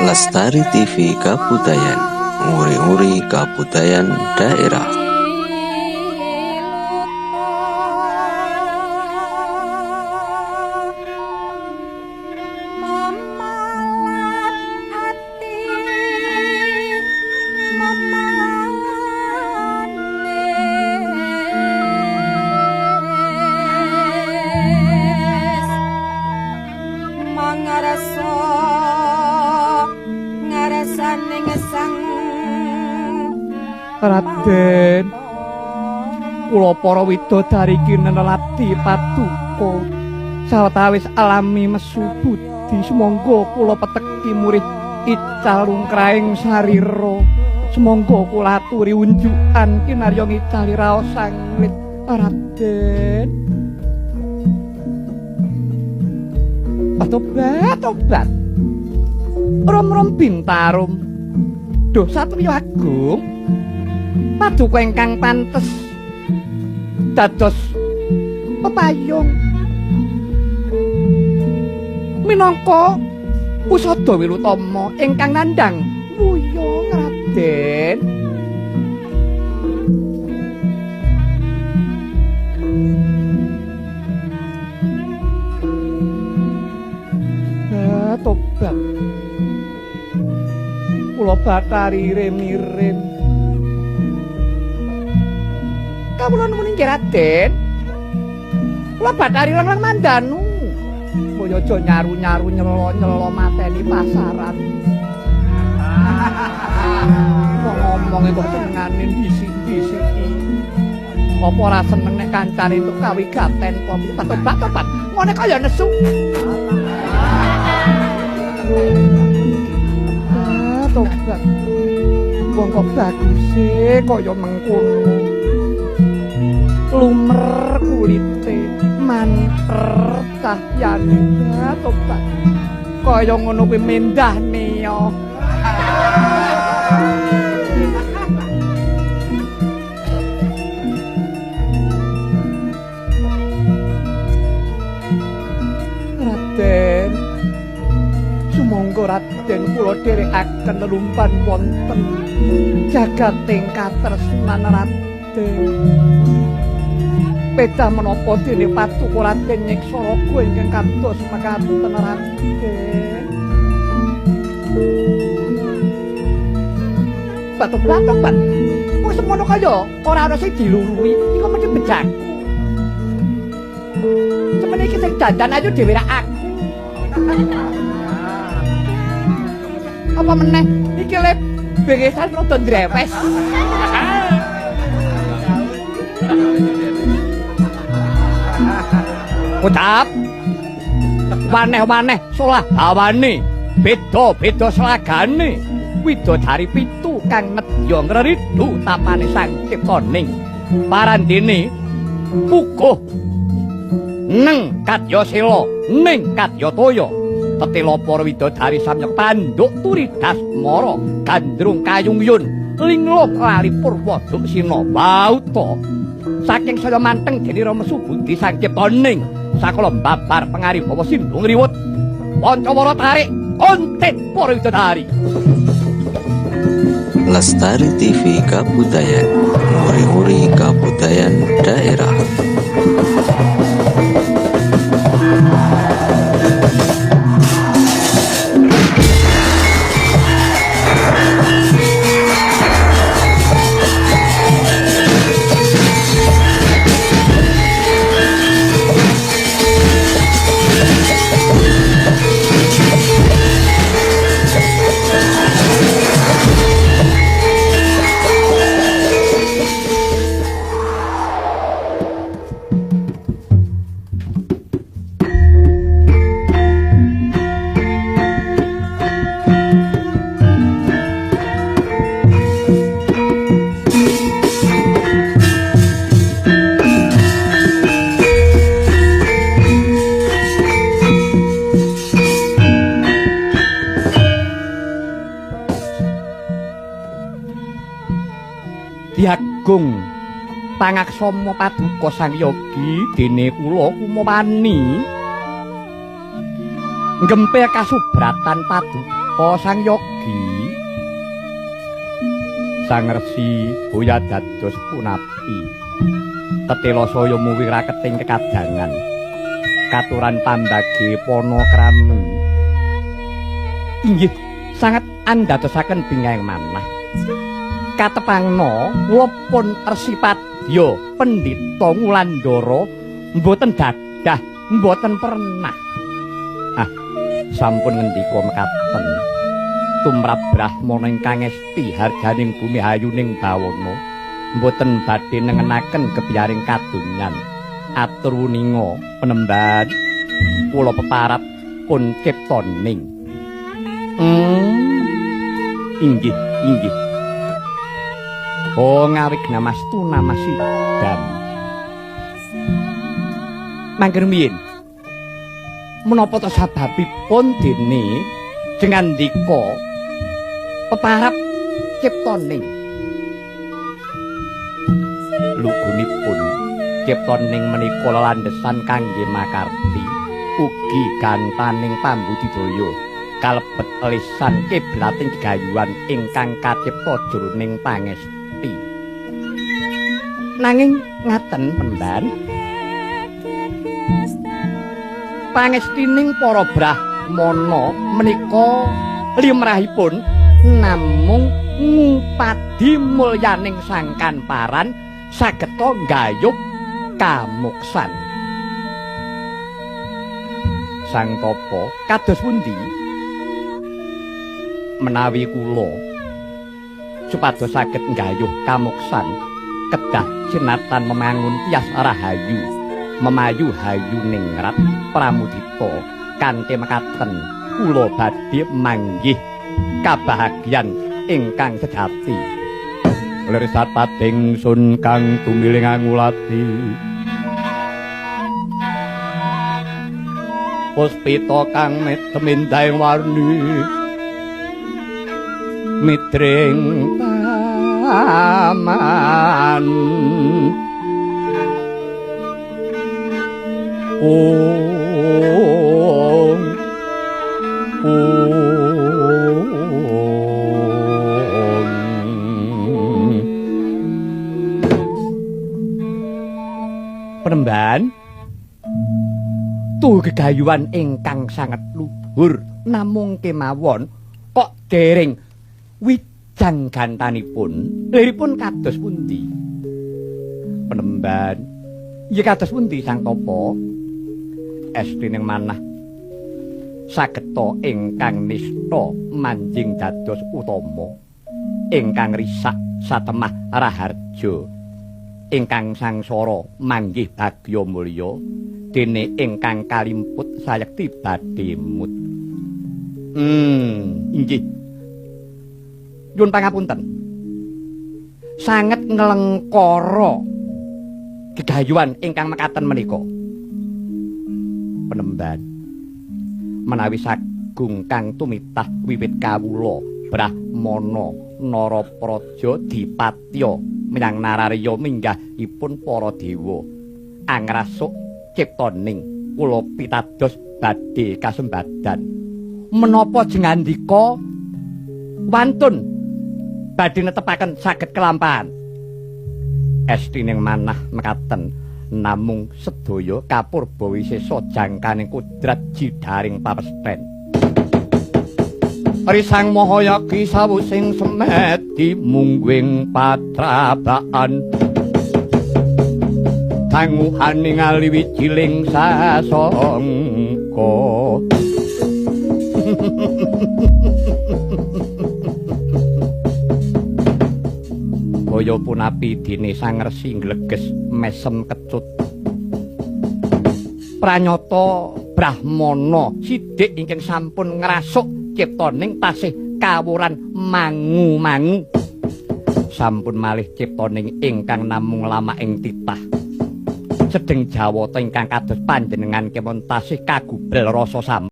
Lestari TV Kabudayan, nguri-nguri kabudayan daerah. Raden, kula para widodari kinenelati paduka sawetawis alami mesu budi, sumangga kula peteki murih ical lungkrahing sarira, sumangga kula aturi unjukan kinarya ngicali raos sanglit. Raden, tobat tobat, rom-rom bintarum, duh satriya agung, paduka ingkang pantes dados pepayung minangka usada wilutama ingkang nandhang wuyung. Raden, tobat, kula bathari rem-rem. Kawula nuwun inggih Raden. Kula bathari lang-lang mandanu. Mbok aja nyaru-nyaru nyelo-nyelo mateni pasaran. Wong ngomonge kok senengane ndisik-ndisiki. Apa ora seneng nek kancane entuk kawigaten apa tobat-tobat. Ngene kaya nesu. Ah, tobat. Wong kok baguse kaya mengkono. Lumer kulite, manter cahyane, tobat. Kaya ngono kuwi mendah niya. Raden, sumangga Raden kula dherekaken lelumpan wonten jagating katresnan Raden. Pecah menapa dene paduka Raden nyiksa raga ingkang kados mekaten Raden. Batok-batok, wong semono kaya ora ana sing dilurui, iku mesti bejaku. Semene iki sing dandan ayu dhewe ra aku. Apa meneh iki le bengesan rada ndrewes. Ucap waneh-waneh solah hawane, beda-beda slagane, widodari pitu kang nedya ngreridu tapane sang ciptaning parandene puguh neng kadya sela ning kadya toya tetela para widodari samyek tanduk turi dasmara gandrung kayung yun linglung lali purwa duksina wauta saking saya manteng dene Rama Subudi sang ciptaning sakala babar pangaribawa sindung riwut pancawara tarik konten para widodari. Lestari TV Kabudayan, nguri-nguri kabudayan daerah. Agung pangaksama paduka Sang Yogi dene kula kumawani nggempil kasubratan paduka. Menapa Sang Yogi? Sang Resi boya dados punapi. Tetela saya muwi raketing kekadangan. Katuran pambage panakrami. Inggih, sanget andadosaken bingahing manah. Katepangna kula pun Resi Padya Pendhita Ngulandara mboten dadah, mboten pernah. Ah, sampun ngendika mekaten. Tumrap brahmana ingkang esti harjaning bumi hayuning bawana mboten badhe nengenaken gebiyaring kadonyan. Atur wuninga penemban kula peparap pun ciptaning. Inggih, inggih. Oh, ngawignamastu namasidam. Mangke rumiyin. Menapa ta sababipun dene jengandika peparap ciptaning? Lugunipun ciptaning menika lelandhesan kangge makarti ugi gantaning pambudidaya kalebet lisan kiblating gegayuhan ingkang kacipta jroning pangesti. Nanging ngaten penemban, pangestining para brahmana menika limrahipun namung ngupadi mulyaning sangkan paran sageta nggayuh kamuksan. Sang Tapa kados pundi? Menawi kula supados saged nggayuh kamuksan kedah cinatan memangun tias rahayu memayu hayu ningrat pramudita kanthi mekaten kula badhe manggih kabahagyan ingkang sejati. Lir sapating sun kang tumiling angulati puspita kang medemindahing warni mitring taman. Ong ong Penemban tuh gegayuhan ingkang sanget luhur namung kemawon kok dereng wijang gantanipun liripun kados pundi? Penemban iya kados pundi Sang Tapa? Estining manah sageta ingkang nista manjing dados utama ingkang risak satemah raharja ingkang sangsara manggih bagya mulya dene ingkang kalimput sayekti badhe mut. Inggih. Nyuwun pangapunten. Sanget nglengkara gegayuhan ingkang mekaten menika. Penemban menawi sagung kang tumitah wiwit kawula brahmana narapraja dipatya menyang nararya minggahipun para dewa angrasuk ciptaning kula pitados badhe kasembadan. Menapa jengandika wantun badhe netepaken saged kelampahan? Estining manah mekaten namung sedaya kapurba wisesa jangkaning kudrat jidharing papesten. Risang Mahayagi sawusing semedi mungguing patrabaan danguhaning aliwijiling sasongko. Kaya punapi dene Sang Resi ngleges mesem kecut. Pranyata brahmana sidik ingkang sampun ngrasuk ciptaning tasih kawuran mangu-mangu. Sampun malih ciptaning ingkang namung lama ing titah. Sedeng jawata ingkang kados panjenengan kemawon tasih kagubel rasa.